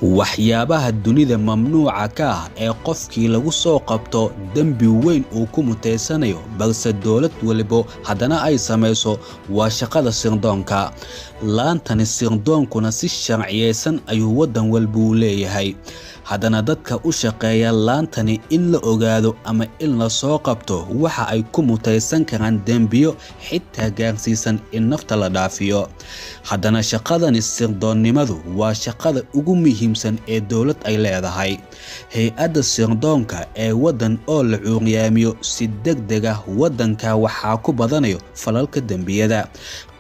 Waxyaabaha dunida mamnuuca ka ah ee qofkii lagu soo qabto dembi weyn uu ku muteysanayo, balse dowlad waliba haddana ay samayso, waa shaqada sirdoonka. Laantani sirdoonkuna si sharciyeysan ayuu waddan walba u leeyahay. Haddana dadka u shaqeeya laantani in la ogaado ama in la soo qabto waxa ay ku muteysan karaan dembiyo xitaa gaarsiisan in nafta la dhaafiyo. Haddana shaqadani sirdoonnimadu waa shaqada ugu muhiimsan ee dowlad ay leedahay. Hay-adda sirdoonka ee waddan oo la cuuryaamiyo si degdeg ah, waddanka waxaa ku badanayo falalka dembiyada,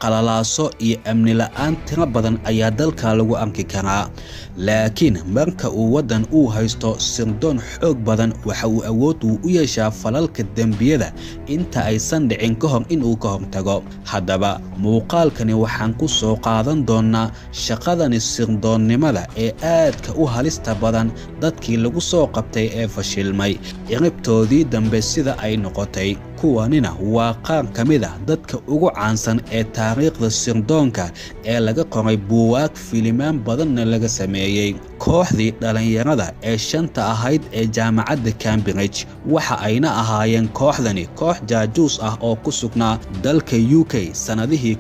qalalaaso iyo amni la-aan tiro badan ayaa dalka lagu arki karaa. Laakiin marka uu waddan uu haysto sirdoon xoog badan, waxa uu awood uu u yeeshaa falalka dembiyada inta aysan dhicin ka hor inuu ka hortago. Haddaba muuqaalkani waxaan ku soo qaadan doonaa shaqadani sirdoonnimada ee aadka u halista badan, dadkii lagu soo qabtay ee fashilmay, ciribtoodii dambe sida ay noqotay. Kuwanina waa qaar ka mid ah dadka ugu caansan ee taariikhda sirdoonka ee laga qoray buugaag, filimaan badanna laga sameeyey. Kooxdii dhalinyarada ee shanta ahayd ee jaamacadda Cambridge, waxa ayna ahaayeen kooxdani koox jaajuus ah oo ku sugnaa dalka UK sannadihii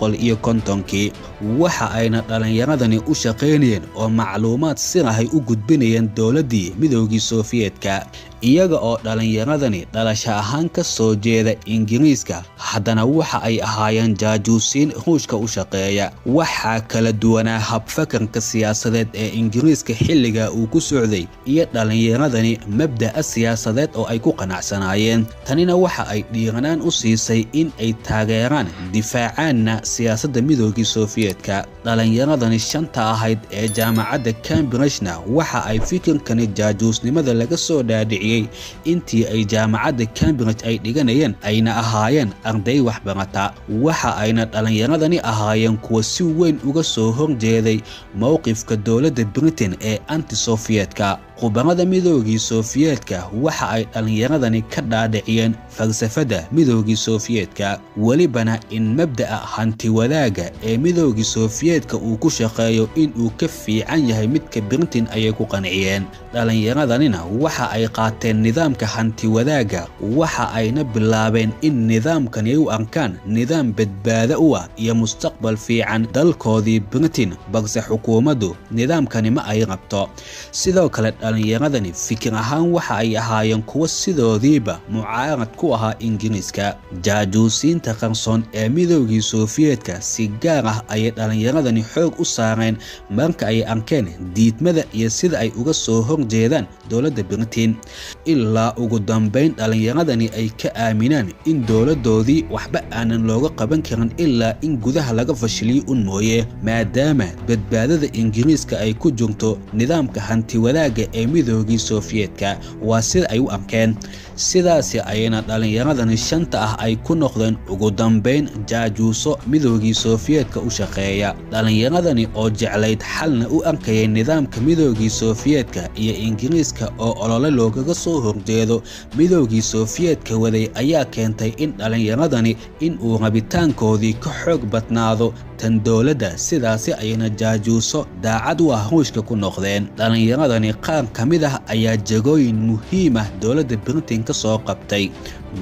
1950-kii. Waxa ayna dhalinyaradani u shaqaynayeen oo macluumaad sirahay u gudbinayeen dowladdii Midoogii Sofiyeetka. Iyaga oo dhalinyaradani dhalasho ahaan ka soo jeeda Ingiriiska, haddana waxa ay ahaayeen jaajuusiin Ruushka u shaqeeya. Waxaa kala duwanaa habfakarka siyaasadeed ee Ingiriiska xilliga uu ku socday iyo dhalinyaradani mabda'a siyaasadeed oo ay ku qanacsanaayeen. Tanina waxa ay dhiiranaan u siisay in ay taageeraan, difaacaanna siyaasadda Midoogii Sofiyeetka. Dhalinyaradani shanta ahayd ee jaamacadda Cambridgena waxa ay fikirkani jaajuusnimada laga soo dhaadhiciyey intii ay jaamacadda Cambridge ay dhiganayeen, ayna ahaayeen arday waxbarata. Waxa ayna dhalinyaradani ahaayeen kuwa si weyn uga soo horjeeday mowqifka dowladda Britain ee anti-Sofiyeetka. Khubarada Midoogii Sofiyeetka waxa ay dhalinyaradani ka dhaadhiciyeen falsafadda Midoogii Sofiyeetka, welibana in mabda'a hanti wadaagga ee Midoogii Sofiyeetka uu ku shaqeeyo in uu ka fiican yahay midka Britain ayay ku qanciyeen. Dhalinyaradanina waxa ay qaateen nidaamka hanti wadaagga, waxa ayna bilaabeen in nidaamkani ay u arkaan nidaam badbaado u ah iyo mustaqbal fiican dalkoodii Britain, balse xukuumaddu nidaamkani ma ay rabto. Sidoo kale dhalinyaradani fikir ahaan waxa ay ahaayeen kuwo sidoodiiba mucaarad ku ahaa Ingiriiska. Jaajuusiinta qarsoon ee Midoogii Sofiyeetka si gaar ah ayay dhalinyaradani xoog u saareen marka ay arkeen diidmada iyo sida ay uga soo horjeedaan dowladda Britain, ilaa ugu dambeyn dhalinyaradani ay ka aaminaan in dowladdoodii waxba aanan looga qaban karin ilaa in gudaha laga fashiliyo un mooye, maadaama badbaadada Ingiriiska ay ku jirto nidaamka hanti wadaagga ee Midoogii Sofiyeetka. Waa sida ay u arkeen. Sidaasi ayayna dhalinyaradani shanta ah ay ku noqdeen ugu dambeyn jaajuuso Midoogii Sofiyeetka u shaqeeya. Dhalinyaradani oo jeclayd xalna u arkayay nidaamka Midoogii Sofiyeetka iyo Ingiriiska oo olole loogaga soo horjeedo Midoogii Sofiyeetka waday ayaa keentay in dhalinyaradani in uu rabitaankoodii ka xoog badnaado tan dowladda. Sidaasi ayayna jaajuuso daacad u ah Ruushka ku noqdeen. Dhalinyaradani qaar ka mid ah ayaa jagooyin muhiim ah dowladda Britain ka soo qabtay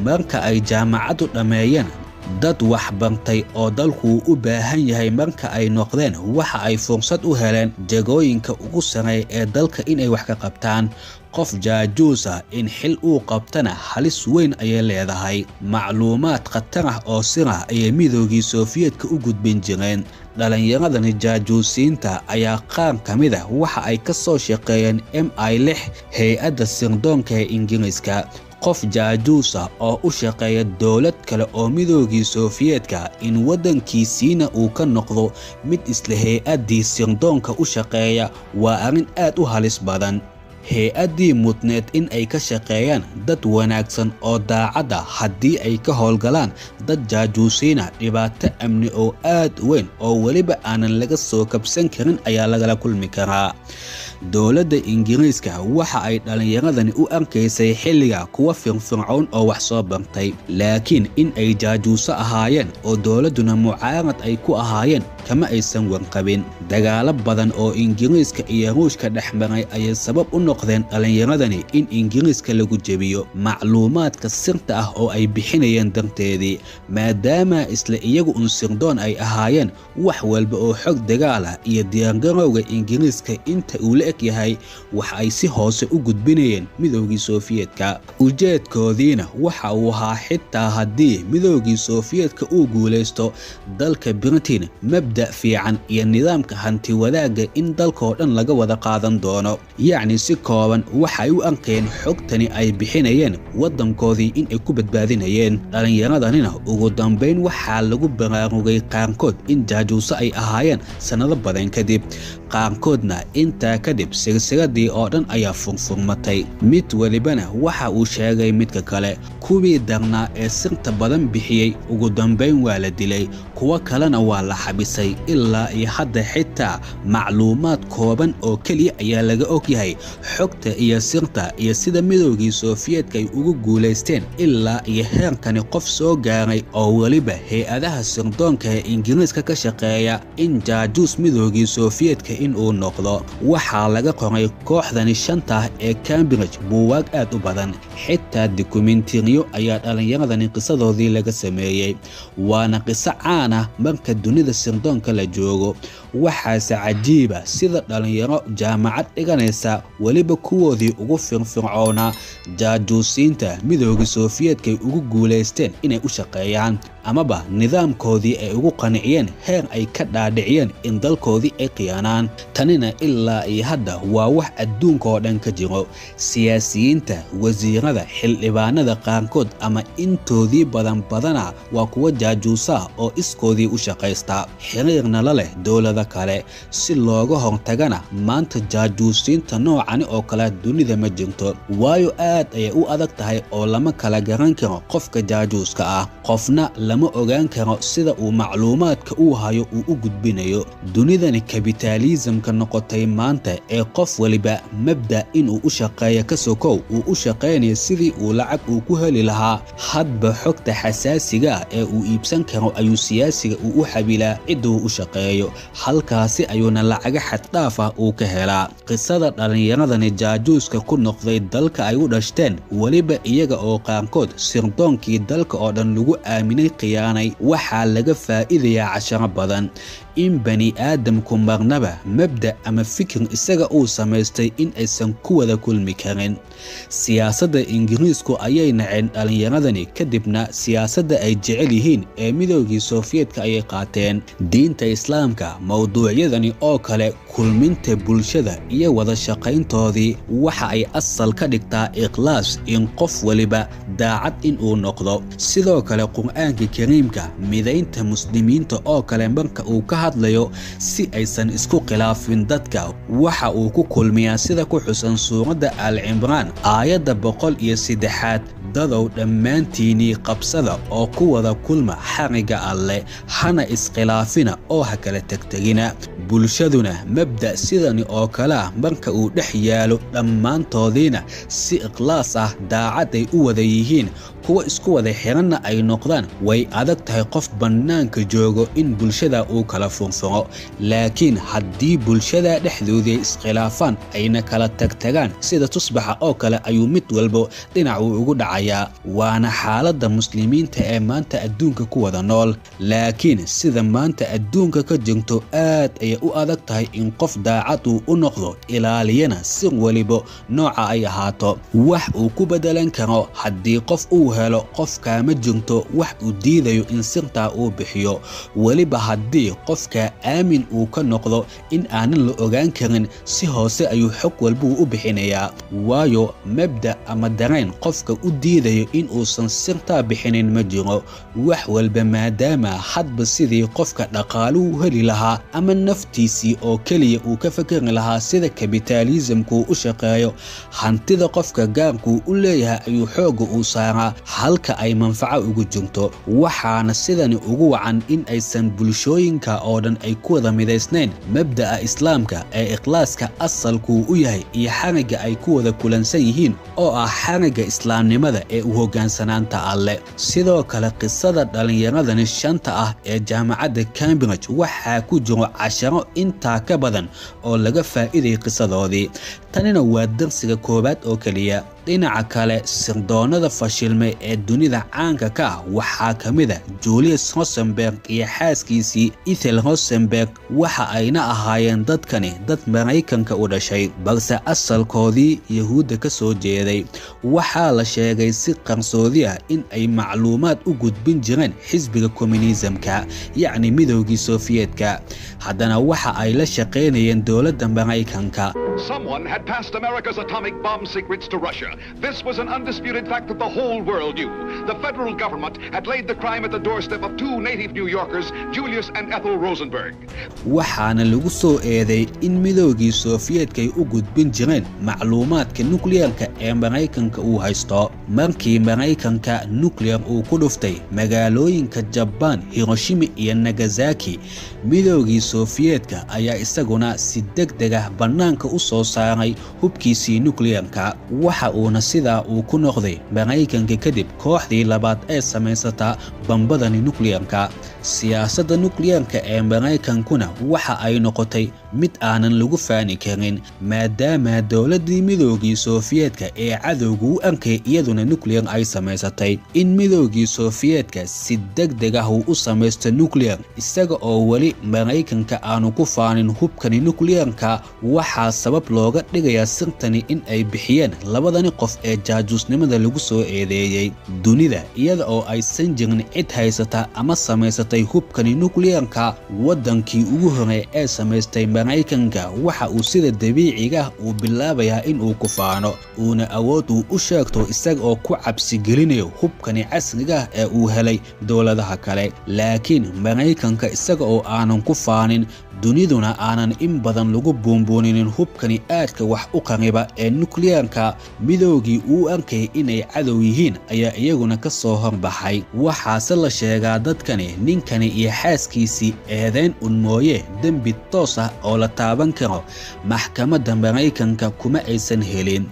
marka ay jaamacaddu dhammeeyeen. Dad waxbartay oo dalku u baahan yahay marka ay noqdeen, waxa ay fursad u heleen jagooyinka ugu sareeya ee dalka inay wax ka qabtaan. Qof jaajuus ah in xil uu qabtana halis weyn ayay leedahay. Macluumaad khatar ah oo sir ah ayay Midoogii Sofiyeetka u gudbin jireen. Dhalinyaradani jaajuusiinta ayaa qaar ka mid ah waxa ay ka soo shaqeeyeen MI6, hay-adda sirdoonka ee Ingiriiska. Qof jaajuus ah oo u shaqeeya dowlad kale oo Midoogii Sofiyeetka in waddankiisiina uu ka noqdo mid isla hay-addii sirdoonka u shaqeeya waa arrin aad u halis badan. Hay-addii mudneed in ay ka shaqeeyaan dad wanaagsan oo daacad ah, haddii ay ka howlgalaan dad jaajuusiina, dhibaato amni oo aad weyn oo weliba aanan laga soo kabsan karin ayaa lagala kulmi karaa. Dowladda Ingiriiska waxa ay dhalinyaradani u arkaysay xilliga kuwa firfircoon oo wax soo bartay, laakiin in ay jaajuuso ahaayeen oo dowladduna mucaarad ay ku ahaayeen kama aysan warqabin. Dagaalo badan oo Ingiriiska iyo Ruushka dhexmaray ayay sabab u noqdeen dhallinyaradani in Ingiriiska lagu jebiyo macluumaadka sirta ah oo ay bixinayeen darteedii, maadaama isla iyagu un sirdoon ay ahaayeen. Wax walba oo xog dagaal ah iyo diyaargarowga Ingiriiska inta uu la eg yahay waxa ay si hoose u gudbinayeen Midowgii Sofiyeetka. Ujeedkoodiina waxa uu ahaa xitaa haddii Midowgii Sofiyeetka uu guulaysto, dalka Britain mabda' fiican iyo nidaamka hanti wadaagga in dalkoo dhan laga wada qaadan doono. Yacni si kooban waxay u arkeen xogtani ay bixinayeen waddankoodii in ay ku badbaadinayeen. Dhallinyaradanina ugu dambayn waxaa lagu baraarugay qaarkood in jaajuuso ay ahaayeen sannado badan kadib, qaarkoodna intaa kadib silsiladii oo dhan ayaa furfurmatay. Mid walibana waxa uu sheegay midka kale. Kuwii darnaa ee sirta badan bixiyey ugu dambayn waa la dilay, kuwo kalena waa la xabisay. Ilaa iyo hadda xitaa macluumaad kooban oo keliya ayaa laga ogyahay xogta iyo sirta iyo sida Midowgii Sofiyeetka ay ugu guulaysteen ilaa iyo heerkani qof soo gaaray oo weliba hay-adaha sirdoonka ee Ingiriiska ka shaqeeya in jaajuus Midowgii Sofiyeetka in uu noqdo. Waxaa laga qoray kooxdani shanta ah ee Cambridge buugaag aad u badan, xitaa dukumentiriyo ayaa dhallinyaradani qisadoodii laga sameeyey. Waana qiso caan ah marka dunida sirdoonka la joogo. Waxaase cajiiba sida dhallinyaro jaamacad dhiganaysa, weliba kuwoodii ugu firfircoonaa jaajuusiinta Midowgii Sofiyeetka ay ugu guulaysteen inay u shaqeeyaan, amaba nidaamkoodii ay ugu qanciyeen heer ay ka dhaadhiciyeen in dalkoodii ay khiyaanaan. Tanina ilaa iyo hadda waa wax adduunka oo dhan ka jiro. Siyaasiyiinta, wasiirada, xildhibaanada qaarkood ama intoodii badan badana waa kuwa jaajuusa oo iskoodii u shaqaysta, xiriirna la leh dowlado kale. Si looga hortagana maanta jaajuusiinta noocani oo kale dunida ma jirto, waayo aad ayay u adag tahay oo lama kala garan karo qofka jaajuuska ah. Qofna lama ogaan karo sida uu macluumaadka uu hayo uu u gudbinayo. Dunidani kabitaalisamka noqotay maanta ee qof waliba mabda inuu u shaqeeyo ka sokow uu u shaqeynayo sidii uu lacag uu ku heli lahaa, hadba xogta xasaasiga ah ee uu iibsan karo ayuu siyaasiga uu u xabilaa ciduu u shaqeeyo, halkaasi ayuuna lacaga xaddhaaf ah uu ka helaa. Qisada dhallinyaradani jaajuuska ku noqday dalka ay u dhashteen, weliba iyaga oo qaarkood sirdoonkii dalka oo dhan lagu aaminay khiyaanay, waxaa laga faa'iidayaa casharo badan. In bani aadamku marnaba mabda' ama fikir isaga uu samaystay in aysan ku wada kulmi karin. Siyaasadda Ingiriisku ayay naceen dhallinyaradani, kadibna siyaasadda ay jecel yihiin ee Midowgii Sofiyeetka ayay qaateen. Diinta Islaamka mowduucyadani oo kale kulminta bulshada iyo wada shaqayntoodii waxa ay asal ka dhigtaa ikhlaas, in qof waliba daacad in uu noqdo. Sidoo kale Qur'aanka Kariimka midaynta muslimiinta oo kale marka uu ka hadlayo si aysan isku khilaafin dadka, waxa uu ku kulmiyaa sida ku xusan suuradda Al-Cimraan aayadda 103: dadow dhammaantiinii qabsada oo ku wada kulma xariga Alle, hana iskhilaafina oo ha kala tegtegina. Bulshaduna mabda' sidani oo kale ah marka uu dhex yaalo dhammaantoodiina si ikhlaas ah daacad ay u wada yihiin, kuwa isku wada xiranna ay noqdaan, way adag tahay qof bannaanka joogo in bulshada uu kala furfuro. Laakiin haddii bulshada dhexdoodii ay iskhilaafaan ayna kala tagtagaan sida tusbaxa oo kale ayuu mid walbo dhinac uu ugu dhacayaa. Waana xaaladda muslimiinta ee maanta adduunka ku wada nool. Laakiin sida maanta adduunka ka jirto aad ayay u adag tahay in qof daacad uu u noqdo, ilaaliyana si waliba nooca ay ahaato. Wax uu ku bedelan karo haddii qof uu helo qofkaa ma jirto wax uu diidayo in sirtaa uu bixiyo, weliba haddii qofka aamin uu ka noqdo in aanan la ogaan karin, si hoose ayuu xog walbuu u bixinayaa. Waayo mabda' ama dareen qofka u diidayo in uusan sirtaa bixinin ma jiro. Wax walba maadaama hadba sidii qofka dhaqaaluhu heli lahaa ama naftiisa naftiisii oo keliya uu ka fakari lahaa sida kabitaalisamku u shaqeeyo, hantida qofka gaarkuu u leeyahay ayuu xoogga uu saaraa halka ay manfaco ugu jirto. Waxaana sidani ugu wacan in aysan bulshooyinka oo dhan ay ku wada midaysnayn mabda'a islaamka ee ikhlaaska asalkuu u yahay iyo xarigga ay ku wada kulansan yihiin oo ah xarigga islaamnimada ee u hoggaansanaanta Alle. Sidoo kale qisada dhallinyaradani shanta ah ee jaamacadda Cambridge waxaa ku jiro casharo intaa ka badan oo laga faa'iiday qisadoodii. Tanina waa darsiga koowaad oo keliya. Dhinaca kale, sirdoonnada fashilmay ee dunida caanka ka ah waxaa ka mid ah Julius Rosenberg iyo xaaskiisii Ethel Rosenberg. Waxa ayna ahaayeen dadkani dad Maraykanka u dhashay, balse asalkoodii Yahuudda ka soo jeeday. Waxaa la sheegay si qarsoodi ah in ay macluumaad u gudbin jireen xisbiga communism-ka, yacni Midowgii Sofiyeetka. Haddana waxa ay la shaqaynayeen dowladda Maraykanka. Someone had passed America's atomic bomb secrets to Russia. This was an undisputed fact that the whole world knew. The federal government had laid the crime at the doorstep of two native New Yorkers, Julius and Ethel Rosenberg. Waxaana lagu soo eeday in Midowgii Sofiyeetka ay u gudbin jireen macluumaadka nukliyeerka ee Maraykanka uu haysto. Markii Maraykanka nukliyar uu ku dhuftay magaalooyinka Jabaan, Hiroshima iyo Nagasaki, Midowgii Sofiyeetka ayaa isaguna si degdeg ah bannaanka u soo saaray hubkiisii nukliyeerka. Waxa uuna sidaa uu ku noqday Maraykanka kadib kooxdii labaad ee samaysata bambadani nukliyeerka. Siyaasadda nukliyeerka ee Maraykankuna waxa ay noqotay mid aanan lagu faani karin, maadaama dowladdii Midowgii Sofiyeetka ee cadowgu u arkay iyaduna nukliyar ay samaysatay. In Midowgii Sofiyeetka si degdeg ah uu u samaysto nukliyar isaga oo weli Maraykanka aanu ku faanin hubkani nukliyeerka, waxaa sabab looga dhigayaa sirtani in ay bixiyeen labadani qof ee jaajuusnimada lagu soo eedeeyey. Dunida iyada oo aysan jirin cid haysata ama samaysatay hubkani nukliyeerka, waddankii ugu horreeyay ee samaystay Maraykanka waxa uu sida dabiiciga ah uu bilaabayaa in uu ku faano, uuna awood uu u sheegto isaga oo ku cabsi gelinayo hubkani casriga ah ee uu helay dowladaha kale. Laakiin Maraykanka isaga oo aanan ku faanin, duniduna aanan in badan lagu buunbuuninin hubkani aadka wax u qariba ee nukliyeerka, Midowgii uu arkay inay cadow yihiin ayaa iyaguna ka soo horbaxay. Waxaase la sheegaa dadkani, ninkani iyo xaaskiisii, eedeyn un mooye dembi toos ah oo la taaban karo maxkamadda Maraykanka kuma aysan helin.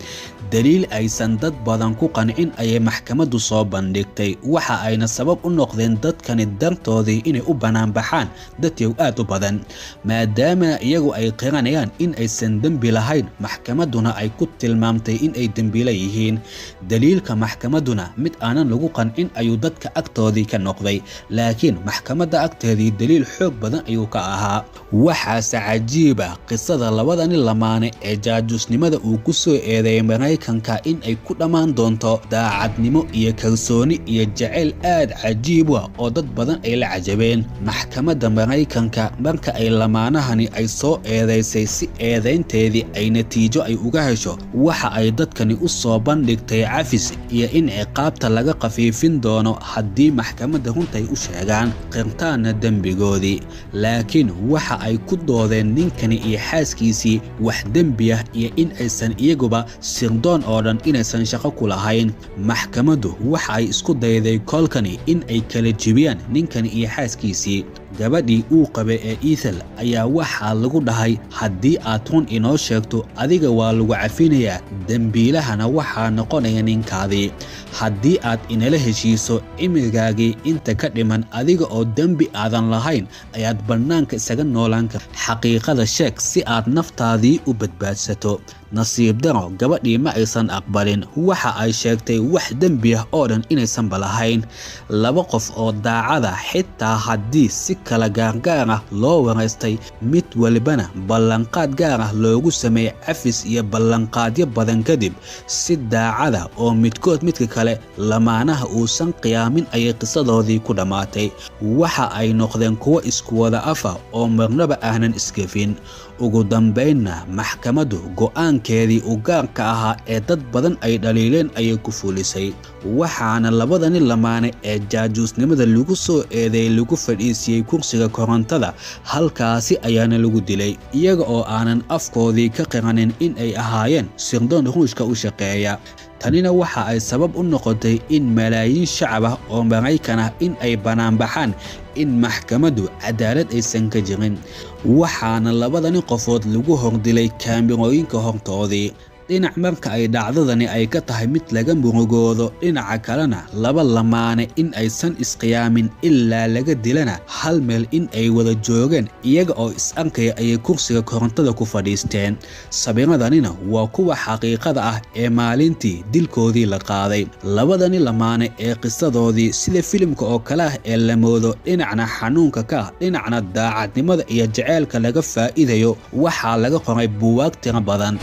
Daliil aysan dad badan ku qancin ayay maxkamaddu soo bandhigtay, waxa ayna sabab u noqdeen dadkani dartoodii inay u banaanbaxaan dadyow aad u badan, maadaama iyagu ay qiranayaan in aysan dembi lahayn, maxkamadduna ay ku tilmaamtay in ay dembiile yihiin. Daliilka maxkamadduna mid aanan lagu qancin ayuu dadka agtoodii ka noqday, laakiin maxkamadda agteedii daliil xoog badan ayuu ka ahaa. Waxaase cajiib ah qisada labadani lamaane ee jaajuusnimada uu ku soo eedeeyay Maraykanka in ay ku dhammaan doonto daacadnimo iyo kalsooni iyo jacayl aad cajiib ah oo dad badan ay la cajabeen. Maxkamadda Maraykanka marka ay lamaanahani ay soo eedeysay si eedeynteedii ay natiijo ay uga hesho, waxa ay dadkani u soo bandhigtay cafis iyo in ciqaabta laga khafiifin doono haddii maxkamadda runta ay u sheegaan, qirtaanna dembigoodii. Laakiin waxa ay ku doodeen ninkani iyo xaaskiisii wax dembi ah iyo in aysan iyaguba sirdoon oo dhan inaysan shaqo ku lahayn. Maxkamaddu waxa ay isku dayday kolkani in ay kala jebiyaan ninkani iyo xaaskiisii. Gabadhii uu qabay ee Ethel ayaa waxaa lagu dhahay, haddii aad run inoo sheegto adiga waa lagu cafinayaa, dembiilahana waxaa noqonaya ninkaadii. Haddii aad inala heshiiso cimrigaagii inta ka dhiman adiga oo dembi aadan lahayn ayaad bannaanka isaga noolaan kartaa. Xaqiiqada sheeg si aad naftaadii u badbaadsato. Nasiib daro, gabadhii ma aysan aqbalin. Waxa ay sheegtay wax dembi ah oo dhan inaysanba lahayn. Laba qof oo daacada, xitaa haddii si kala gaargaar ah loo wareystay, mid walibana ballanqaad gaar ah loogu sameeyey cafis iyo ballanqaadyo badan kadib, si daacada oo midkood midka kale lamaanaha uusan qiyaamin ayay qisadoodii ku dhammaatay. Waxa ay noqdeen kuwo isku wada afa oo marnaba aanan isgafin. Ugu dambaynna maxkamaddu go'aankii Go'aankeedii u gaarka ahaa ee dad badan ay dhaliileen ayay ku fulisay. Waxaana labadani lamaane ee jaajuusnimada lagu soo eedeeyay lagu fadhiisiyey kursiga korontada, halkaasi ayaana lagu dilay, iyaga oo aanan afkoodii ka qiranin in ay ahaayeen sirdoon Ruushka u shaqeeya. Tanina waxa ay sabab u noqotay in malaayiin shacab ah oo Maraykan ah in ay banaanbaxaan in maxkamaddu cadaalad aysan ka jirin. Waxaana labadani qofood lagu hordilay kaamirooyinka hortoodii. Dhinac marka ay dhacdadani ay ka tahay mid laga murugoodo, dhinaca kalena laba lamaane in aysan isqiyaamin ilaa laga dilana hal meel in ay wada joogeen iyaga oo is arkaya ayay kursiga korontada ku fadhiisteen. Sawiradanina waa kuwa xaqiiqada ah ee maalintii dilkoodii la qaaday. Labadani lamaane ee qisadoodii sida filimka oo kale ah ee la moodo, dhinacna xanuunka ka ah, dhinacna daacadnimada iyo jaceylka laga faa'iidayo, waxaa laga qoray buugaag tiro badan.